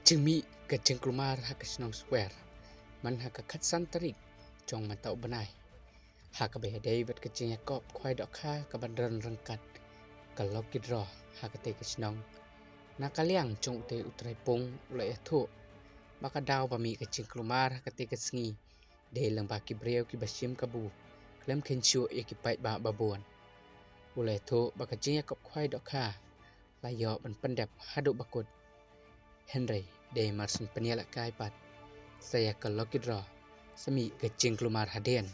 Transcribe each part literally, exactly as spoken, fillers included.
Jingmih ka jingkulmar ha ka shnong Skwer man ha ka khatsan tarik jong mynta u bnai, ha kaba ïadei bad ka jingïakop khwai dohkha kaban don ryngkat ka lucky draw ha katei ka shnong. Na ka liang jong utei u trai pung u la ïathuh ba ka daw ba mih ka jingkulmar ha katei ka sngi dei lyngba ki briew kiba shim kabu khlem kheiñ shuh ïa ki paidbah babun. U la ïathuh ba ka jingïakop khwai dohkha la ïoh ban pyndep haduh ba kut. Hynrei dei mar syn pynïalehkai pat sa ïa ka lucky draw, sa mih ka jingkulmar hadien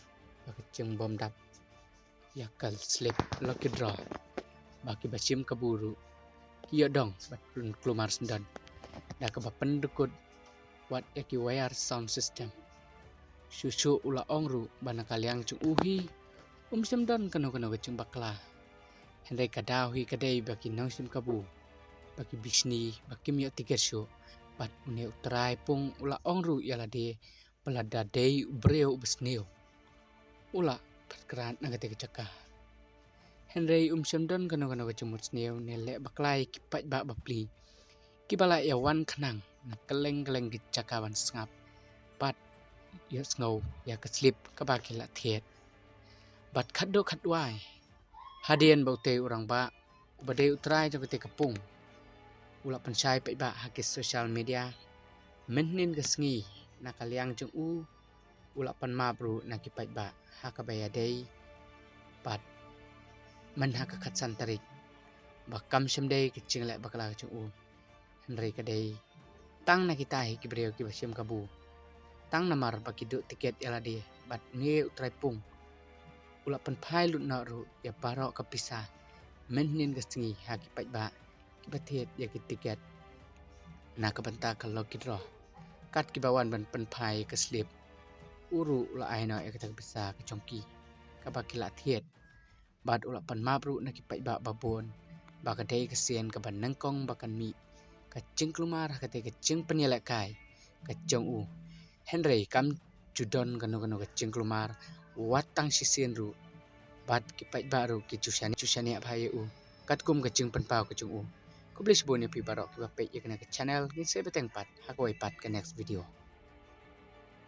ba ka jingbymdap ïa ka slip lucky draw ba kiba shim kabu ruh ki ïoh dong bad pynkulmar syndon da kaba pyndukut wat ïa ki wire sound system. Shuh shuh u la ong ruh ba na ka liang jong u hi um shym don kano kano ka jingbakla. Hynrei ka daw hi ka dei ba ki nongshim kabu ba ki bishni ba kim ïoh tiket shuh bad une u trai pung u la ong ruh ïa lade ba lada dei u briew uba sniew u la pyrkhat na katei ka jaka. Hynrei um shym don kano kano ka jingmut sniew ne leh bakla ïa ki paidbah bapli kiba la ïa wan khnang na kylleng kylleng ki jaka ban sngap bad ïohsngew ïa ka slip kaba ki la thied. Bad khatduh khatwai hadien ba utei u rangbah uba dei u trai jong katei ka pung u la pynshai paidbah ha ki social media, mynhynnin ka sngi na ka liang jong u u la pan map ruh na ki paidbah ha kaba ïadei bad man ha ka khatsan tarik ba kam shym dei ka jingleh bakla ka jong u, hynrei ka dei tang na kita hi ki briew kiba shim kabu, tang namar ba ki duh tiket ïa lade bad une u trai pung u la pynphai lut noh ruh ïa baroh ka pisa mynhynnin ka sngi ha ki paidbah kiba thied ïa ki tiket na ka bynta ka lucky draw. Kat kiba wan ban pynphai ka slip u ruh u la ai noh ïa kata ka pisa ka jong ki kaba ki la thied bad u la pan map ruh na ki paidbah babun ba ka dei ka sien kaba nyngkong ba kan mih ka jingkulmar ha katei ka jingpynïalehkai ka jong u. Hynrei kam ju don kano kano ka jingkulmar wat tang shisien ruh bad ki paidbah ruh ki ju shaniah, ju shaniah bha ïa u katkum ka jingpynpaw ka jong u. Khublei shibun ïa phi baroh kiba peit ïa kane ka channel. Ngin sa ïa bteng pat ha kawei pat ka next video.